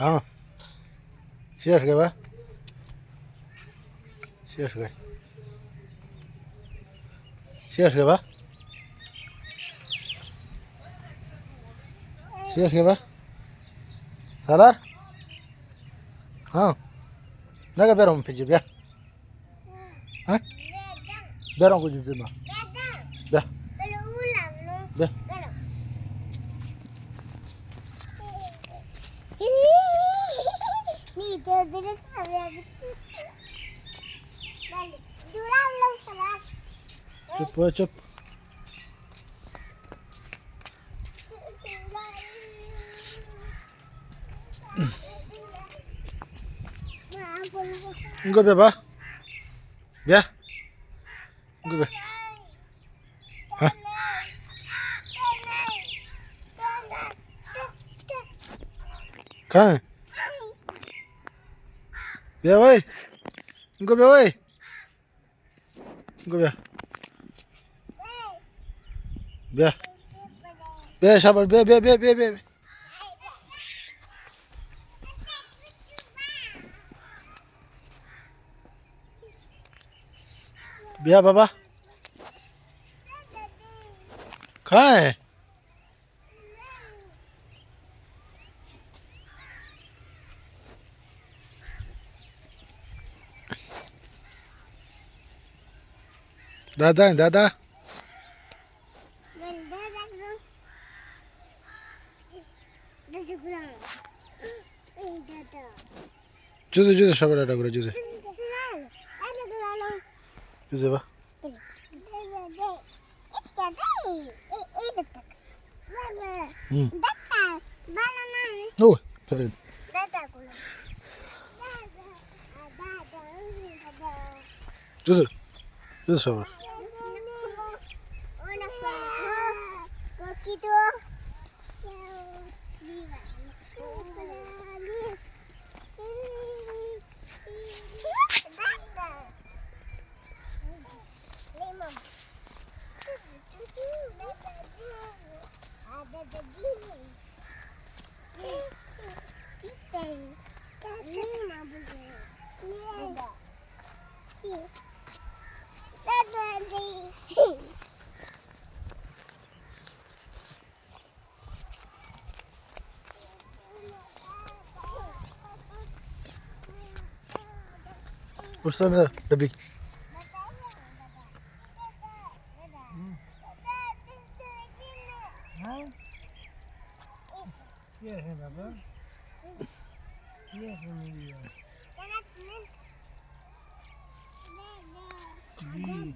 ہاں. شیش گئے با. شیش گئے. شیش گئے با. شیش گئے با. سالار. ہاں. نگا بیرم پجی بیا. ہاں؟ بیرم کو جوتے ما. بیا. بیا. چپ ہو، چپ. انگو بیا با. بیا. انگو بیا. ہاں. کہاں ہے؟ بیا بھائی. انگو بیا بھائی. گو بیا. بیا. بیا شاباش، بیا، بیا، بیا، بیا، بیا. بیا بابا. کہاں ہے؟ دادا، دادا. جزء، جزء، شاباش، دادا گرو، جزء. جزء با. ہم. اوہ، پھر. جزء. جزء، شاباش. استاد میرا ڈبی. ہاں؟ یہ ہے بابا. یہ ہے میری. جی.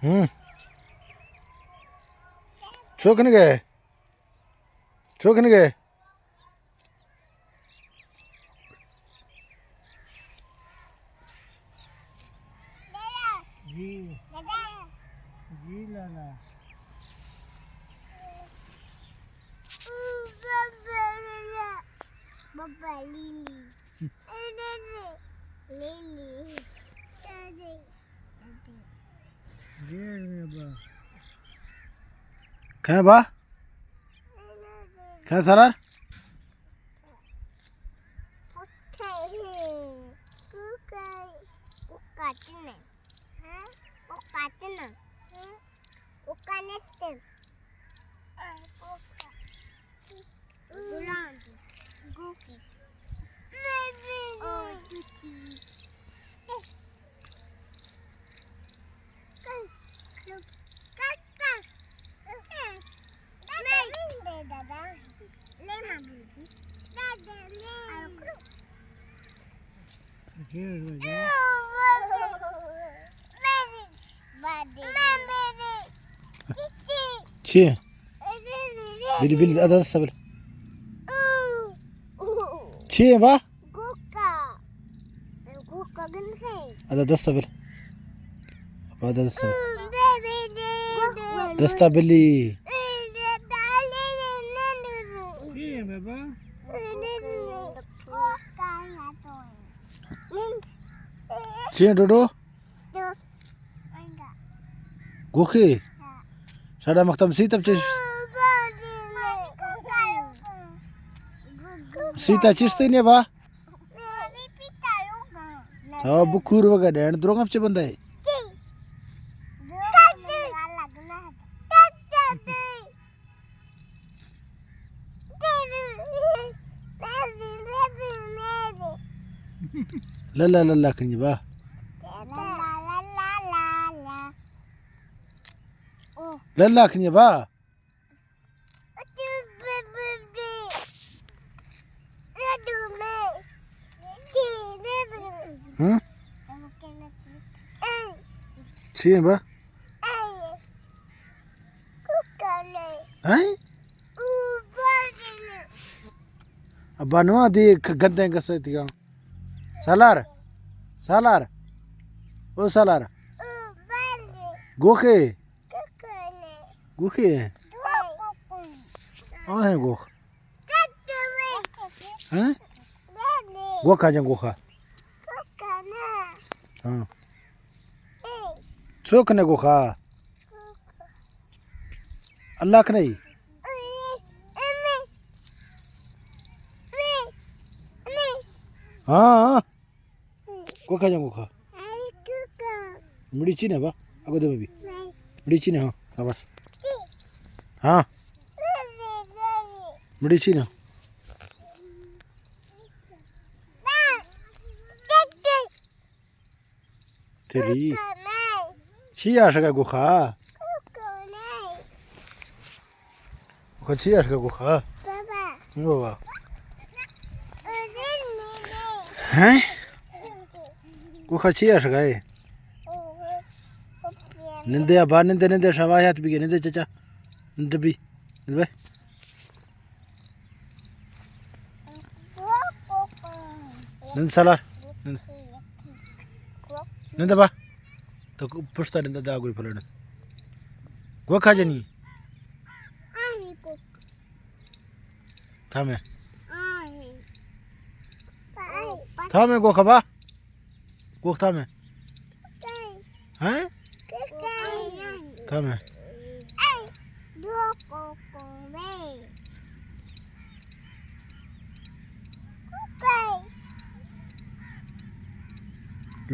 ہوں. چوک نہیں گئے؟ چوک نہیں گئے؟ جی. جی لالا. بابا لیلی. لیلی. جی با. کہاں با؟ کہاں سرار؟ غلام. گوکی. او توتی. چی؟ بلی، بلی، ادا دستا بلی. چی با؟ گوکا. گوکا گل ہے. ادا دستا بل. ابا ادا دستا. دستا بلی. چی ڈوڈو؟ گوکے؟ شاڑا مختم سی تب چش. سیتا چشتے نے با؟ تو بکور وگا ڈین دروگم چے بندے؟ للا للا کنی با. للا کنی با. ہاں؟ چی ایں با؟ ہیں؟ ابا نوا دی گندیں گسے تیگا. سالار. سالار. او سالار. گوخے. گوخے. آ ہیں گوخ. ہیں؟ گوخا جان گوخا. ہاں. چوک نے گوخا. اللہ کنے. ہاں، ہاں. گوکھا جان گوکھا. مڑی چی نا با؟ اگو دے بی. مڑی چی نا، ہاں. ہاں بس. ہاں. مڑی چی نا. تیری. چی آشگا گوخا؟ گوخا چی آشگا گوخا؟ بابا. بابا. ہیں؟ گوخا چی آشگا ہے؟ نندے ابا، نندے، نندے، شاباش، ہاتھ بھی گئے، نندے چچا. نندے بھی. نندے بھائی. نند سالار. نند. نند با. تو پشتا نند دا گوری پلڑ. گوکھا جنی. تھامے. تھامے گوکھا با. گوخ تھامے. ہیں؟ تھامے.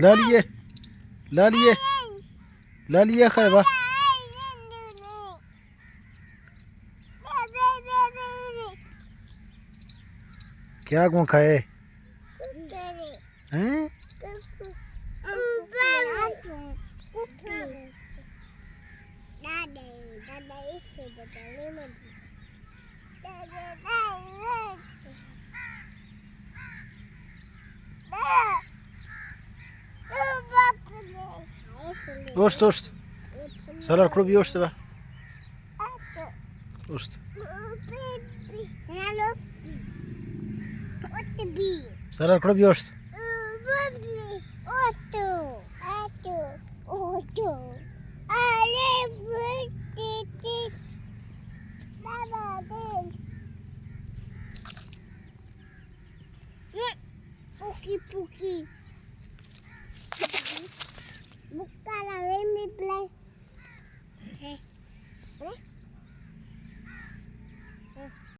لالیے. لالیے. لالیے خیبا. کیا گوں کھائے؟ ہیں؟ اوشت، اوشت. سالار کڑو بی اوشت با. اوشت. سالار کڑو بی اوشت. پوکی پوکی. بکا لا وی می پلے.